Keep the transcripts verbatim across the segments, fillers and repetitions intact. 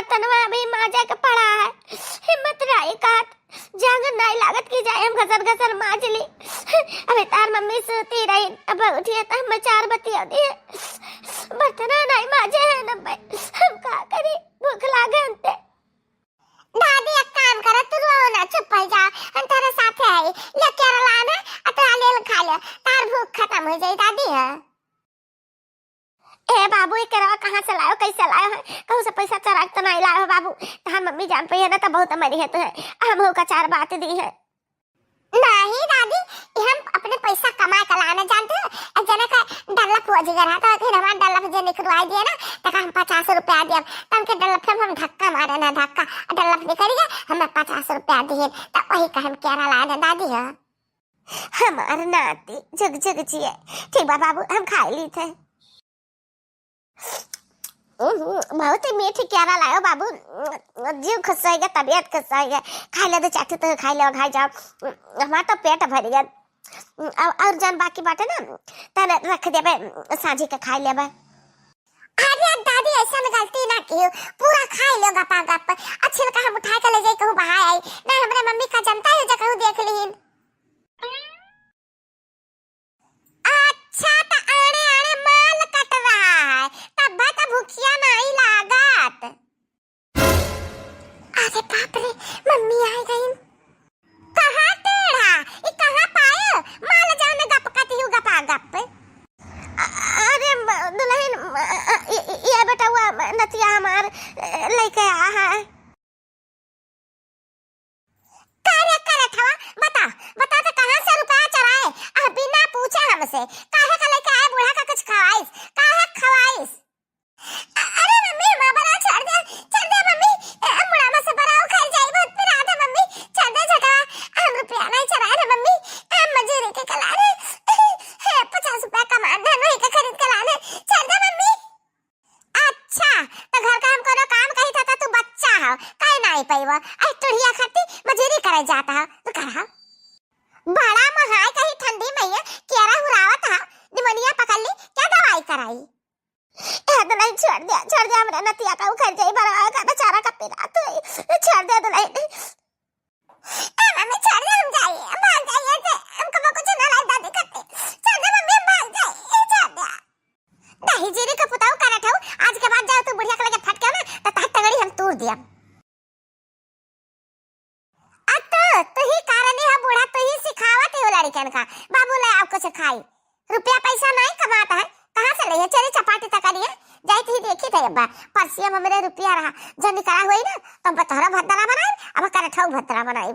तनवा अभी माजे के पड़ा है, हिम्मत रही कहत, जांगर नाई लागत कि जाए हम घसर घसर माज ली। अभी तार मम्मी सोती रही, अब उठिए तो हम चार बतिया दिए, बर्तन नाई माजे है न भाई, हम का करी, भूख लागे हमते। दादी, एक काम करो, तू रो ना, चुप हो जा, हम तेरे साथ है, ले केरा लाना, आ तो आले खा ले, तार भूख खत्म हो जाई दादी है। ए बाबू, ई केरवा कहाँ से लायो, कैसे लायो है? कहूँ से पैसा चोरा के तो नहीं लायो है बाबू, तहार मम्मी जान पई है ना तो बहुत मरी है तुहे, हम हो का चार बात दी है। नहीं दादी, ई हम अपने पैसा कमा के लाना जानते हो, एक जना का डल्लफ हो जिगर है, तो फिर हमारा डल्लफ जे निकलवाई दिए ना, तो हम पचास रुपया दिए, तो उनके डल्लफ में हम धक्का मारे ना, धक्का, डल्लफ निकल गया, हमें पचास रुपया दिए, तो वही का हम केरा लाना दादी है। हमार नाती जुग जुग जिए। ठीक बा बाबू, हम खाई ली थे। उहुं, बहुत ही मीठ केरा लायो बाबू, जीव खुश हो गया, तबीयत खुश हो गया। खाई ले दो चार ठो, तो खाई ले, खाई जाओ, हमार तो पेट भर गया। और, और जौन बाकी बाटे ना, तने रख देबे, साँझी के खाई लेबे। अरे दादी, ऐसन गलती ना कियो, पूरा खाई लो गपा गप। आ छिलका हम उठा के ले जाई, कहूँ बहाए आई ना, हमरे मम्मी का जनता है जो कहूँ देख लीन। अच्छा, त आड़े आड़े माल कट रहा है, तब तो भूखिया नहीं लागत। अरे बाप रे, मम्मी आ गई। कहाँ टेढ़ा, ई कहाँ पाए माल जाने गप कती हूँ गपा गप। अ-, अरे म-, दुल्हन, म-, अ, अ, ये, ये बेटा हुआ, म-, नतिया हमार, अ, लेके आ है। का रे करत हवा? बता, बता तो कहाँ से रुपया चुराए? आ, बिना पूछे हमसे। काहे का लेके आए बूढ़ा का कुछ खवाइस? काहे खवाइस? अ-, अरे मम्मी, हमार बड़ा छोड़ दे, छोड़ दे मम्मी। ए, बुढ़ावा से बड़ा उखड़ जाई, बहुत पिरात है मम्मी। छोड़ दे झटवा, हम रुपया नहीं चुराए रे मम्मी। हम मजूरी के कला रे। हे, पचास रुपया कमा दे, वही के खरीद के ला ले। छोड़ दे मम्मी। अच्छा, तो घर का हम कोनो काम कही था, तो तू बच्चा हो, काहे ना आई पाई वो? आई टुढ़िया खाती मजूरी करे जाता हो, तो कहा। बड़ा महाय कहीं ठंडी में ये केरा हुरावत हो, निमोनिया पकड़ ली, क्या दवाई कराई? ए, तो नहीं, छोड़ दिया, छोड़ दिया, हमरा नतिया का उखड़ जाई, बड़ा का बेचारा का पिरात होई, छोड़ दिया, तो नहीं। ए मम्मी, छोड़ दे, हम जाई, हम भाग जाई ऐसे, हम कबो कुछ ना लाई दादी खाते। छोड़ दे मम्मी, हम भाग जाई, ए, छोड़ दे। दही जीरी का पुताऊ करत हऊ, आज के बाद जाओ तू बुढ़िया के लगे फटके ना, तो तहार टंगड़ी हम तूर दिया। आ तो, तू ही कारण है बूढ़ा, तू ही सिखावत है लड़कन का। बाबू ले आओ कुछ खाई। रुपया पैसा नहीं कमाता है, कहाँ से लइहे? चोरी चपाटी त करिहे। जाइत ही देखी थे अब्बा, परसिया में मेरे रुपया रहा, जब निकला हुई ना, तो बतहरा भद्रा बनाई, अब करठऊ भद्रा बनाई।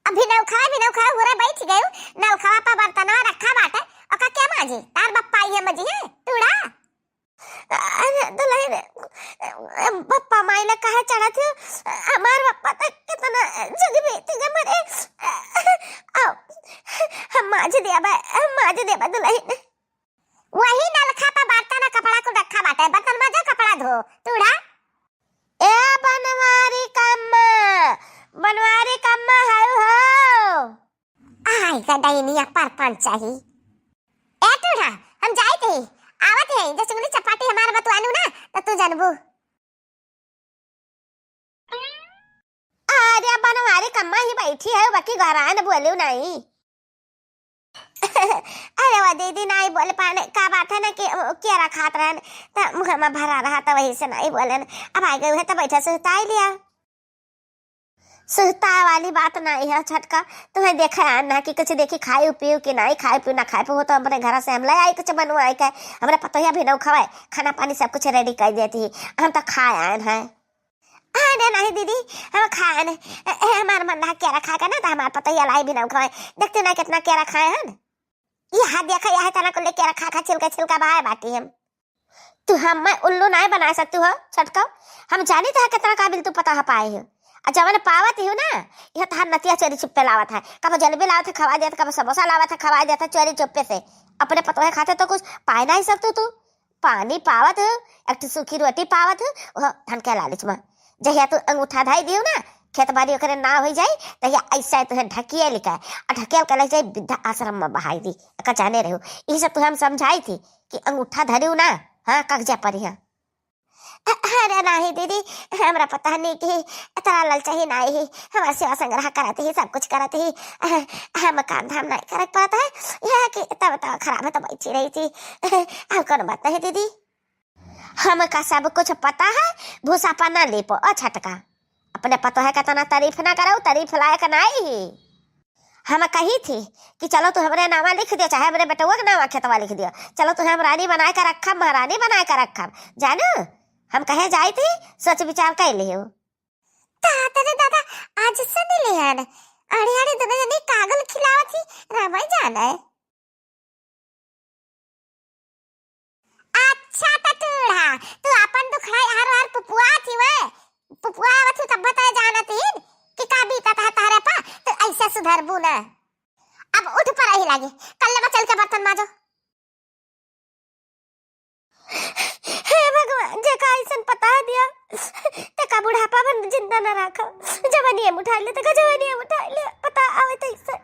अभी नौखवा, भी नौखवा घुरे बैठ गयू, नौखवा पर बर्तनवा रखा बाटे, ओका के माजी? तार बप्पा ये मजी है, टूड़ा। अरे दुल्हन, बप्पा माई ला काहे चढ़त हो? हमार बप्पा तक कितना जुग बीत गए मरे। अब हम माज देबा, हम माज देबा दुल्हन। वही नलखा पे बर्तन आ कपड़ा कुल रखा बाटे, बर्तन माजो, कपड़ा धो, टूड़ा। ए बनवारी कम्मा, बनवारी कम्मा हऊ हो। आई का डैनिया परपंच चाही। ए टूड़ा, हम जाइत ही, आवत ही, जो चुगली चपाटी हमार बतवानू ना, तो तू जानबू। अरे बनवारी कम्मा ही बैठी है, बाकी घर आए न बोलू नहीं। अरे वो दीदी नहीं बोल पाने का बात है ना कि वो केरा खात रहन, त मुँह में भरा रहा त वही से नहीं बोलन। अब आ गए है तो बैठा सुस्ताई लिया। सुस्ताए वाली बात नहीं है छोटका, तुम्हें देखे आन ना कि कुछ देखी खाए पियो कि नहीं खाए पियो ना खाए पियो, तो अपने घर से हम ले आई कुछ बनवाए के, हमरे पतोहिया भी नौ खवाए, खाना पानी सब कुछ रेडी कर देती, हम तो खाए आन है। अरे नहीं दीदी, हम खाए न, ए, ए, हमार मन रहा केरा खा के ना, तो हमार पतोहिया लाई भी ना उखवाए। देखते ना कितना केरा खाए हन। यह देखा, यह तना को ले केरा खा खा छिलका छिलका बहाए बाटी हम। तू हमें उल्लू नहीं बना सकतू हो छोटका। हम जानी तो कितना काबिल तू पता है पाए हो। और जवन पावत ही हो ना, यह तहार नतिया चोरी चुप्पे लावत है। कब जलेबी लावत है, खवा देत, कब समोसा लावत है, खवा देत है चोरी चुप्पे से। अपने पतोहे खाते तो कुछ पाए नहीं सकतू तू। पानी पावत हो, एक ठो सूखी रोटी पावत हो, वह धन के लालच में। जहिया तू अंगूठा धाई दियो ना, खेत बाड़ी ओकरे ना होई जाई, तहिया ऐसा तुहे ढकिए लिखा, आ ढकेल के ले जाई वृद्धा आश्रम में बहाई दी। एका जाने रहो, यही सब तुहे हम समझाई थी कि अंगूठा धरियो ना, हाँ, कागजा पर यहाँ। अरे नाही दीदी, हमरा पता नहीं कि इतना ललचही नाही ही, हमार सेवा संग्रह करत ही, सब कुछ करत ही, हम काम धाम नहीं करे पाता है, यह कि तबियत खराब है तो बैठी रही थी। और कौन बात नहीं दीदी, हमका सब कुछ पता है, भूसा पर ना लेपो। ओ छटका, अपने पतोह के तना तारीफ ना करो, तारीफ लायक नाई ही। हम कही थी कि चलो तू हमरे नामा लिख दियो, चाहे हमरे बेटवा के नामा खेतवा लिख दियो, चलो तुहे हम रानी बनाए के रखब, महारानी बनाए के रखब, जानो, हम कहे जाई थी, सोच विचार कर लियो। दादा रे दादा, आज से नहीं ले आन, अरे अरे दोनों जने कागल खिलावत ही, रामाई जाना है। अच्छा त टूढ़ा, तू आपन दुखड़ा हर हर पुपुआ थी वे, पुपुआ आवत ही तब बताए जानत ही कि का बीतत है तहरे पा, तू ऐसे सुधरबू ना। अब उठ पर ही लागे, कल ले चल के बर्तन माजो। हे भगवान, जेका ऐसन पता दिया, तेका बुढ़ापा भर जिंदा न रखो, जवानी हम उठा ले, तेका जवानी हम उठा ले, पता आवे तैसे।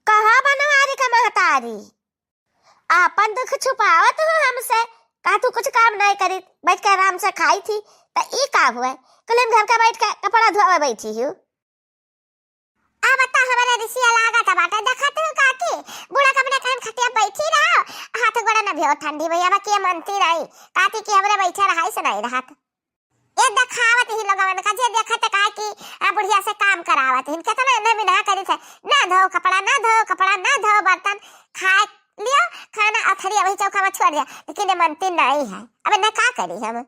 कहाँ बनवारी का महतारी? आपन दुख छुपावत हो हमसे। का तू कुछ काम नहीं करी, बैठ के आराम से खाई थी, त ई का हुआ? कुल दिन घर का बैठ के कपड़ा धोवे बैठी हूँ। अब त हमरे रिसिया लागत बाटे, देखत हो काकी, बूढ़ा के अपने कान खटिया बैठी रहो, हाथ गोड़ा न भियो ठंडी भैया बा के मनती रही, काकी की हमरे बैठे रहाई से नहीं रहत। ये देखावत ही लोगवन का, जे देखत का कि आ बुढ़िया से काम करावत ही, केतना इन्हें मिनहा करी थे, ना धो कपड़ा, ना धो कपड़ा, ना धो बर्तन, खाए लियो खाना और थरिया वही चौका में छोड़ दिया, लेकिन ये मनती नहीं है। अब इन्हें का करी हम?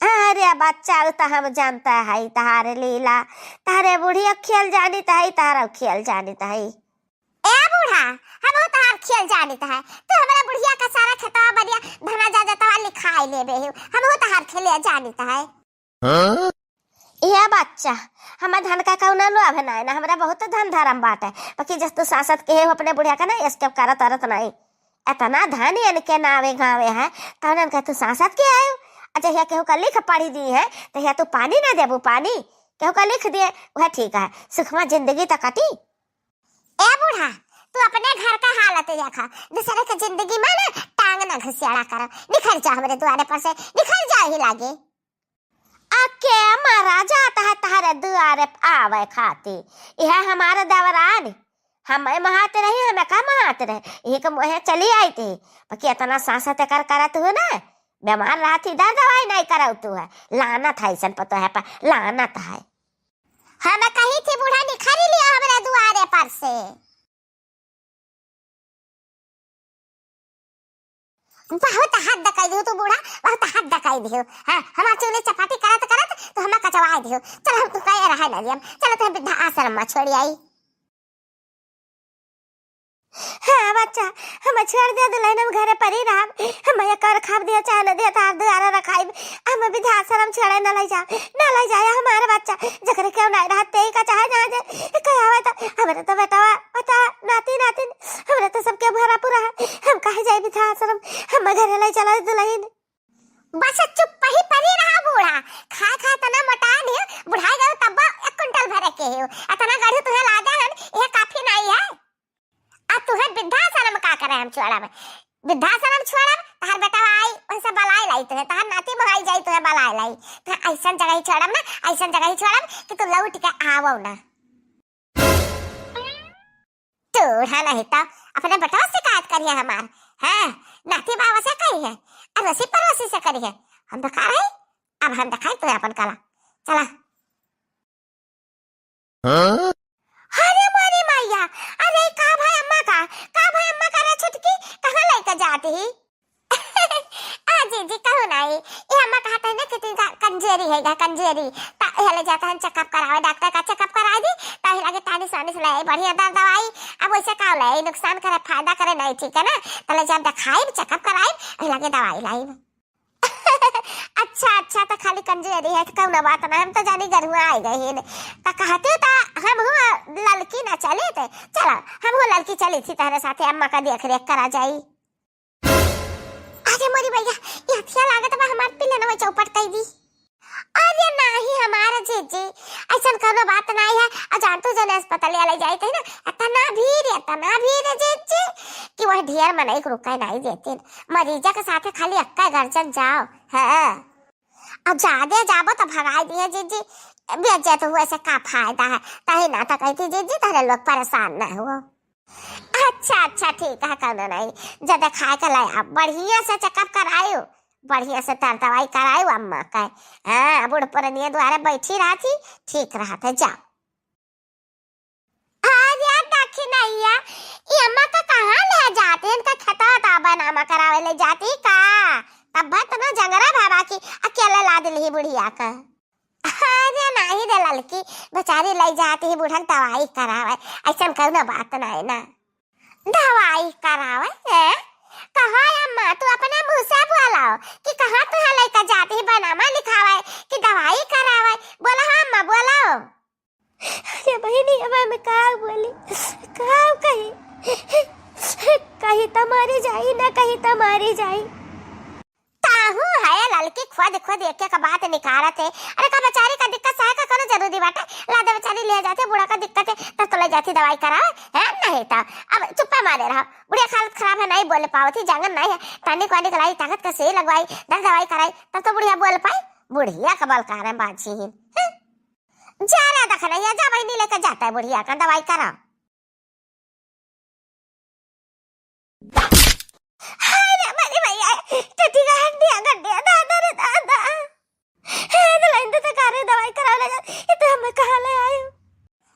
अरे बच्चा, उ त हम जानता है तहारे लीला, तहारे बुढ़िया खेल जानित है, तहारा खेल जानित है। ए बूढ़ा, हम तहार खेल जानित है, तू हमरा बुढ़िया का सारा खेतवा बनिया धना जा जतवा लिखाई लेबे हो, हम तहार खेले जानित है। हाँ? ए बच्चा, हमार धन का कौनो लोभ नाई ना, हमरा बहुत धन धर्म बाटे, बाकी जस तू सासत के हो अपने बुढ़िया का ना, स्केप करत अरत नाई। इतना धन इनके नावे गावे है, तौन इनके तू सासत के आयो? अच्छा, हिया केहू का लिख पढ़ी दी है, तो हिया तू पानी ना देबू, पानी केहू का लिख दिए, वह ठीक है, सुखमा जिंदगी तो कटी। ए बूढ़ा, तू अपने घर का हालत देखा, दूसरे के जिंदगी में ना टांग ना घुसियाड़ा करो, निकल जा हमरे द्वारे पर से, निकल जा ही लागे। आ के मारा जात है तहरे दुआरे प आवे खातिर? यह हमार देवरान, हम महात रही, हमें का महात रहे, एक मोहे चली आई थी। बाकी इतना सासत कर करत हो ना, बीमार रहती दर दवाई नहीं करत हो है। लानत है ऐसन पतोह पर, लानत है। हम कही थी बूढ़ा निखरी लिया हमरे दुआरे पर से। बहुत हद कई दियो तू बूढ़ा, बहुत हद कई दियो। हाँ, हमार चूल्हे चपाटी करत करत तो हमें कचवाए दियो। चल हम तू कहे रहे ना दियम, चल तुम वृद्धा आश्रम में छोड़ी आई। हाँ बच्चा, हम छोड़ दिया दुल्हन, हम घरे परी रहब। हम एक और खाब दिया चाहे न दिया तार दुआरा रखाइब। हम वृद्धाश्रम छोड़े न ले जा, न ले जाया हमारे बच्चा। जकरे क्यों नहीं रहत तेई का चाहे जहाँ जे कहे आवे तो हमरे तो बेटवा बता नाती नातिन हमरे तो सबके भरा पूरा है। हम कहे जाए वृद्धाश्रम, हम घरे ले चला दुल्हन। बस चुप ही परी रहा बूढ़ा, खाए खाए तना मोटा नहीं, बुढ़ाई गयो तब एक कुंटल भरे के हो। इतना गढ़ू तुहे लादे हन, यह काफी नहीं है। अब तुहे वृद्धाश्रम का करे हम छोड़ब? वृद्धाश्रम छोड़ब, तहार बेटा आई, उनसे बलाई लाई तुहे, तहार नाती बहाई जाई तुहे बलाई लाई। तुहे ऐसन जगह ही छोड़ब ना, ऐसन जगह ही छोड़ब कि तू लौट के आवो ना। तू है नहीं तो अपने बेटवा से शिकायत करिए हमार, हाँ, नाती बाबा से कही है, अड़ोसी पड़ोसी से करी है। हम तो खा रही, अब हम दिखाई तुहे अपन कला। चला। हाँ? अरे मोरी मैया, अरे का भाई अम्मा का, का भाई अम्मा का रे छुटकी, कहाँ लेके जाती ही? आ जीजी कहू नाई, ये अम्मा कहते हैं ना कि तिनका कंजेरी है, या कंजेरी, ता ये ले जाता है चेकअप करावे, डॉक्टर का चेकअप कराई दी, ता ये लगे टानिस वानिस ले आई, बढ़िया दर दवाई। अब वैसे का ले आई, नुकसान करे, फायदा करे नहीं, ठीक है ना? तो ले जाब दिखाई, चेकअप कराई, ये लगे दवाई लाई। अच्छा, अच्छा, तो खाली कंजेरी है, तो कौनो बात ना, हम तो जानी गरुआ आ गए हैं। तो कहते तो हम हुआ ललकी ना चली थे, चलो, हम हुआ ललकी चली थी तेरे साथे, अम्मा का देख रेख करा जाई। अरे मोरी भैया, ये हथिया लागत बा हमार पिलनवा चौपट कई दी। अरे नाही हमार जीजी, ऐसन कौनो बात नाही है। और जान तू जने अस्पताल ले जाई थे ना, इतना भीड़, इतना भीड़ है जीजी, वह ढेर मनई के रुके नाई देतिन। मरीजा के साथे खाली अक्का गर्जन जाओ। हाँ। अब जादे जाबो तो भगाई दिए जीजी। बेइज्जत हुए से का फायदा है? तही ना तो कहती जीजी, तहरे लोग परेशान ना हुओ। अच्छा, अच्छा, ठीक है, कौनो नहीं। जदे खाए के लाया, बढ़िया से checkup करायो, बढ़िया से तर दवाई करायो अम्मा के। हाँ, बूढ़ पुरनिया दुआरे बैठी रहती, ठीक रहत है, जाओ। अरे दखिनैया, ई अम्मा का कहाँ ले जाती? इनका खेतवा ता बनामा करावे ले जाती का? तब भर तना जंगरा बाबा की अकेले ला दिल ही बुढ़िया का। अरे नाही रे ललकी, बेचारी ले जाती ही बूढ़ा के दवाई करावे, ऐसन कौनो बात नाही ना। दवाई करावे, हैं? कहा अम्मा, तू अपने मुँह से बोलाओ कि कहाँ तुहे लेके जाती ही बनामा लिखावे कि दवाई करावे? बोला हाँ अम्मा, बोलाओ। अरे बहिनी, अब हम का बोली, का कही, कही त मारी जाई, ना कही त मारी जाई। ताहू है ललकी, खुद खुद एक एक बात निकारत है। अरे का बेचारी का दिक्कत सहे का कोनो जरूरी बाटे? ला दे बेचारी ले जाते, बूढ़ा का दिक्कत है, तब तो ले जाती दवाई करावे, है नहीं तो अब चुप्पे मारे रहो। बुढ़िया का हालत खराब है, नहीं बोले पावत ही, जांगर नहीं है, टॉनिक वानिक लाई, ताकत का सुई लगवाई, दर्द दवाई कराई, तब तो बुढ़िया बोल पाई। बुढ़िया का बल कारण बाझी ही। हैं? जा रहा दखिनैया, जा बहिनी लेके जाता है बुढ़िया का दवाई करा। हाय रे, मारी मैया, टट्टी का हड्डियां गड्डियां, दादा रे दादा। हे दुल्हन, तू तो का रे दवाई करावे ले जा, ये तो हमें कहाँ ले आयो?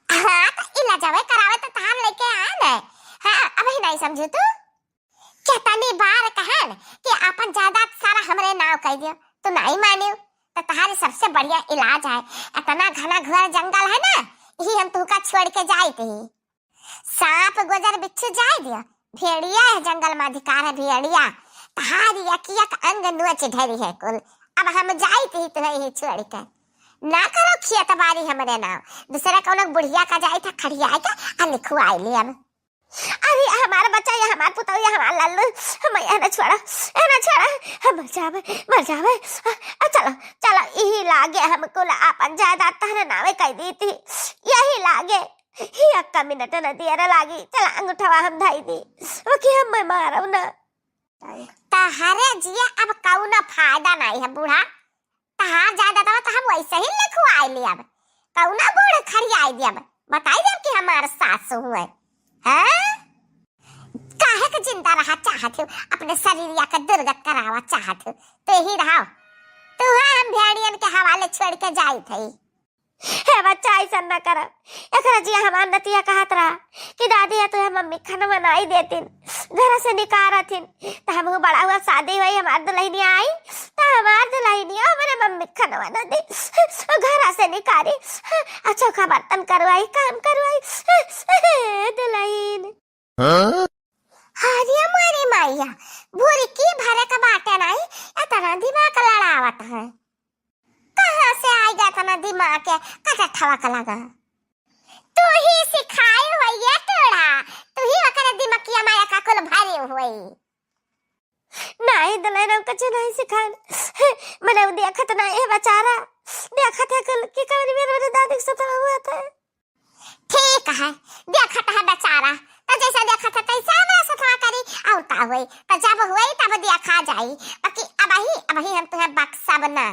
हाँ, तो इलाजवे करावे तो तहार लेके आए न। हाँ, अबही नहीं समझू तू? केतनी बार कहन कि आपन जायदाद सारा हमरे नाव कई दियो, तू नहीं मानियो। तो तहार सबसे बढ़िया इलाज है, इतना घना घोर जंगल है ना, यही हम तुहका छोड़ के जाइत ही। सांप गोजर बिच्छू जाए दिया, भेड़िया है जंगल में अधिकार है भेड़िया। तहारी यक यक अंग नोच धरी है कुल। अब हम जाइत ही तुहे ही छोड़ के। ना करो खेत बारी हमरे नाव, दूसरे कौनो बुढ़िया का जाइत है खड़िया के आ लिखवाई ले अब। अरे हमार बच्चा, ये हमार पुतौ, ये हमार लल्लू, हम यहाँ ना छोड़ा, यहाँ ना छोड़ा, हम मर जावे, मर जावे। आ, आ, चलो, चलो, यही लागे हम कुल आपन जायदाद तहरे नावे कई दी थी, यही लागे। ही अक्का मिनट न दियर लागी, चला अंगूठवा हम धई दी, वकी हम मैं मारब ना। तहरे जिए अब कौनो फायदा नहीं है बूढ़ा, तहार जायदादवा तो हम वैसे ही लिखवाई लेब, कौनो बूढ़ खड़ियाई देब, बताई देब कि हमार सास हुए। हैं? काहे के जिंदा रहा चाहत हो, अपने शरीरिया के दुर्गत करावा चाहत हो, ते ही रहो, तू हम भेड़ियन के हवाले छोड़ के जाइत हई। हे बच्चा, ऐसन न कर। एकरा जिया हमार नतिया कहत रहा कि दादी, या तो मम्मी खाना बनाई देतिन, घर से निकारथिन, तो हम बड़ा हुआ शादी हुई, हमार दुल्हनिया आई, तो हमार दुल्हनिया हमारे मम्मी खाना बना दी, घर से निकारी, अच्छा, चौका बर्तन करवाई, काम करवाई, दुल्हन। हाँ? अरे मोरी माइया, भुरकी भरे का बाटे नाही, इतना दिमाग लड़ावत है। कहाँ से आइगा इतना दिमाग के कचठवा का लगा? तू ही सिखाए हो ये टोढ़ा, तू ही ओकरे दिमकिया माया का कुल भरे हुई। नाही दुल्हन, हम कुछ नहीं सिखान। मने उ देखत नाही है बेचारा, देखत है कुल की कवरी मेरे, मेरे दादी के साथ हुआ था। ठीक है, देखत है बेचारा, तो जैसा देखत है तैसा हमरा सथवा करी, और का होई, तो जब होई तब देखा जाई, बाकी अबही, अबही हम तुहे बख्शब ना।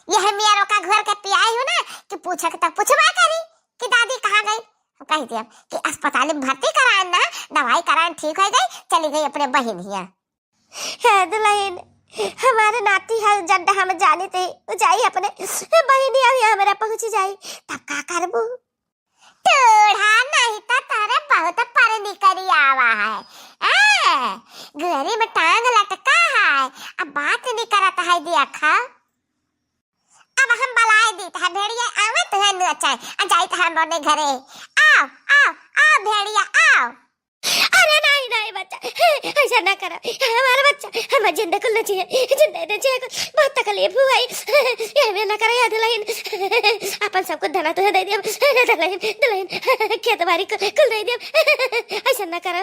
यह मेरो का घर के पियाई हो ना कि पूछे के तब पूछबा करी कि दादी कहाँ गई, हम कह दिया कि अस्पताल में भर्ती कराए ना, दवाई कराए ठीक हो गई, चली गई अपने बहिन हिया। हे दुल्हन, हमारे नाती है जड्ड हम जाने थे, उ जाई अपने बहिनी अभी हमरा पहुँच जाई, तब का करबू? टोढ़ा नहीं तो तारे बहुत पर निकरी आवा है। ए, गोरी में टांग लटका है, अब बात निकरत है देखा। अब हम बलाई दीत है भेड़िया, आवत है नचाए, आ जाइत है हम अपने घरे। आओ, आओ, आओ भेड़िया, आओ। अरे नाही, नाही बच्चा, ऐसा ना करा। हमारा बच्चा, हमार जिंदा कुल नची है, जिंदा नची है, बहुत तकलीफ हुआ है। ये हमें ना करा याद लाइन। अपन सब कुछ धना तुहे दे दिया, दुल्हन, दुल्हन, खेत बाड़ी कुल, कुल दे दिया। ऐसा ना करा।